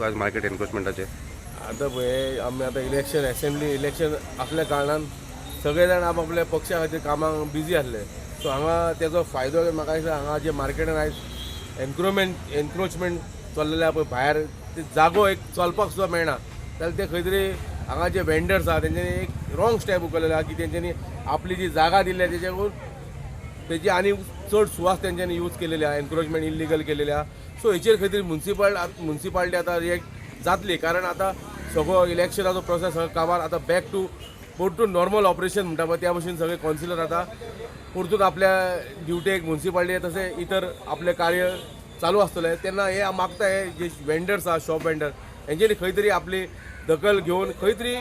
आज मार्केट एनक्रोचमेंटाचे आतां पळय आमी आतां इलेक्शन एसेंब्ली इलेक्शन आसल्या कारणान सगळे जाण आपआपल्या पक्षा खातीर कामाक बिजी आसले. सो हांगा तेजो फायदो म्हाका दिसता हांगा जे मार्केटान आयज एनक्रोचमेंट चल्लेलें आहा पळय भायर, ते जागो एक चलपाक सुद्दां मेळना. जाल्यार ते खंय तरी हांगा जे वेंडर्स आहा तेंच्यांनी एक रॉंग स्टेप उखललेलो आहा की तेंच्यांनी आपली जी जागा दिल्ली आहा तेच्याकून तेजी आनी चड सुवास तेंच्यांनी यूज केलेली आहा, एनक्रोचमेंट इल्लिगल केलेली आहा. सो हेचेर खंय तरी मुन्सिपालिटी आतां रिएक्ट जातली, कारण आतां सगळो इलेक्शनाचो प्रोसेस सगळो काबार आतां बॅक टू परतून नॉर्मल ऑपरेशन म्हणटा पळय त्या भशेन सगळे कावन्सिलर आतां परतून आपल्या ड्युटेक मुन्सिपालिटी तशें इतर आपलें कार्य चालू आसतलें. तेन्ना हे मागता हे जे वेंडर्स आहा शॉप वेंडर हेंच्यांनी खंय तरी आपली दखल घेवन खंय तरी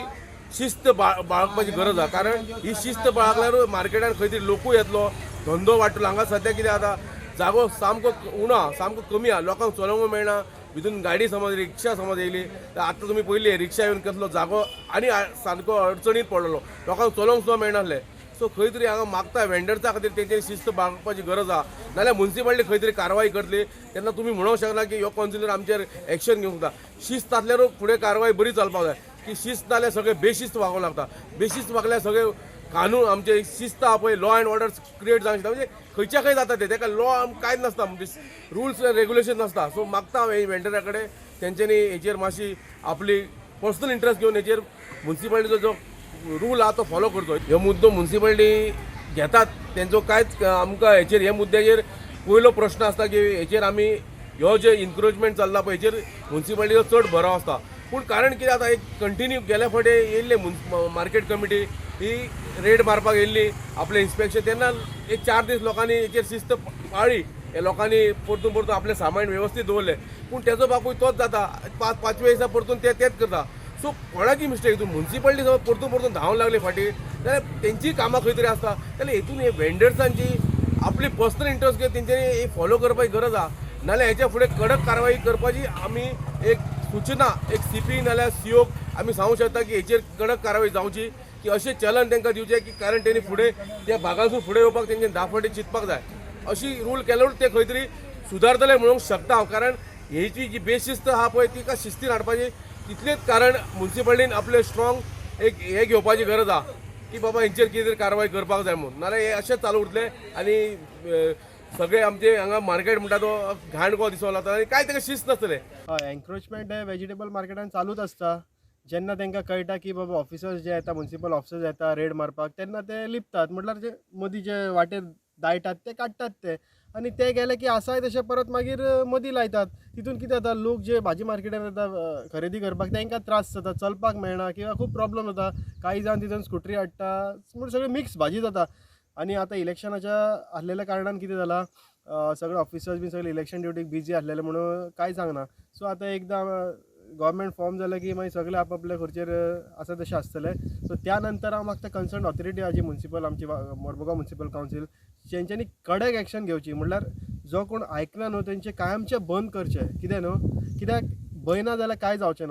शिस्त बाळगपाची गरज आहा, कारण ही शिस्त बाळगल्यारूय मार्केटान खंय तरी लोकूय येतलो, धंदो वाडटलो. हांगा सद्या कितें जाता, जागो सामको उणो आहा, सामको कमी आहा, लोकांक चलोवंक मेळना. भितून गाडी समज रिक्षा समज येयली तर आतां तुमी पयली रिक्षा येवन कसलो जागो आनी सामको अडचणीत पडलेलो, लोकांक चलोवंक सुद्दां मेळनासलें. सो खंय तरी हांगा मागता वेंडर्सा खातीर तेंच्यांनी शिस्त बाळगपाची गरज आहा, नाल्यार मुन्सिपालिटी खंय तरी कारवाय करतली. तेन्ना तुमी म्हणूंक शकना की ह्यो कावन्सिलर आमचेर एक्शन घेवंक शकता. शिस्त आसल्यारूय फुडें कारवाय बरी चलपाक जाय, की शिस्त नाल्यार सगळे बेशिस्त वागोवंक लागता, बेशिस्त वागल्यार सगळे कानून आमचे शिस्त आहा पळय लॉ एंड ऑर्डर क्रिएट जावंक शकता. म्हणजे खंयच्या खंय जाता ते, तेका लॉ कांयच नासता, म्हणजे रुल्स एंड रेगुलेशन नासता. सो मागता हांव वेंडरा कडेन तेंच्यांनी हेचेर मातशी आपली पर्सनल इंट्रस्ट घेवन हेचेर मुन्सिपालिटीचो जो रूल आहा तो फॉलो करचो. ह्यो मुद्दो मुन्सिपालिटी घेतात तेंचो कांयच आमकां हेचेर हे मुद्द्याचेर पयलो प्रश्न आसता की हेचेर आमी ह्यो जे इनक्रोचमेंट चल्ला पळय हेचेर मुन्सिपालिटीचो चड भराव आसता. पूण कारण कितें आतां एक कंटिन्यू गेल्या फावटी येयल्ले मार्केट कमिटी ही रेड मारपाक येयल्ली आपलें इन्स्पेक्शन, तेन्ना एक 4 दीस लोकांनी हेचेर शिस्त पाळ्ळी, हे लोकांनी परतून परतून आपलें सामान वेवस्थीत दवरलें. पूण तेजो बापूय तोच जाता, पांचव्या दिसा परतून ते तेच करता. सो कोणाची मिस्टेक हितून मुन्सिपालिटी समज परतून परतून धांवन लागली फाटीं जाल्यार तेंची कामां खंय तरी आसता. जाल्यार हितून हे वेंडर्सांची आपली पर्सनल इंट्रस्ट घेवन तेंच्यांनी फॉलो करपाची गरज आहा, नाल्यार हेच्या फुडें कडक कारवाय करपाची आमी एक सूचना एक सीपी नाल्यार सीओक आमी सांगूंक शकता की हेचेर कडक कारवाय जावची, की अशें चलन तांकां दिवचें की कारण तेणी फुडें त्या भागासून फुडें येवपाक तेंच्यांनी 10 फावटी चिंतपाक जाय. अशी रूल केल्यारूच ते खंय तरी सुदारतले म्हणूंक शकता हांव, कारण हेची जी बेशिस्त आहा पळय तिका शिस्तीन हाडपाची तितलेंच, कारण मुन्सिपालिटीन आपलें स्ट्रॉंग एक हें घेवपाची गरज आहा की बाबा हेंचेर कितें तरी कारवाय करपाक जाय म्हणून, नाल्यार हें अशेंच चालू उरतलें आनी सगळे आमचे हांगा मार्केट म्हणटा तो घाण कसो दिसोंक लागता आनी कांय ताका शिस्त नासतलें. हय, एन्क्रोचमेंट हे वेजिटेबल मार्केटान चालूच आसता. जेन्ना तांकां कळटा की बाबा ऑफिसर्स जे येता, मुन्सिपल ऑफिसर्स येता रेड मारपाक, तेन्ना ते लिपतात, म्हटल्यार जे मदीं जे वाटेर दायटात ते काडटात ते, आनी ते गेले की आसाय तशे परत मागीर मदीं लायतात. तितून कितें जाता, लोक जे भाजी मार्केटान येता खरेदी करपाक तांकां त्रास जाता, चलपाक मेळना किंवा खूब प्रॉब्लम जाता. कांय जाण तितून स्कुटरी हाडटा, म्हूण सगळें मिक्स भाजी जाता. आनी आतां इलेक्शनाच्या आसलेल्या कारणान कितें जालां, सगळे ऑफिसर्स बीन सगळे इलेक्शन ड्युटीक बिजी आसलेले म्हणून कांय सांगना. सो आतां एकदां गव्हर्मेंट फॉर्म जालें की मागीर सगळे आपआपल्या खर्चेर आसा तशें आसतलें. सो त्या नंतर हांव मागता कन्सर्न ऑथॉरिटी आहा जी मुन्सिपल, आमची मडगांव मुन्सिपल कावन्सील, तेंच्यांनी कडक एक्शन घेवची. म्हणल्यार जो कोण आयकना न्हू तेंचे कायमचें बंद करचें. कितें न्हू, कित्याक भंय ना जाल्यार कांय जावचें ना.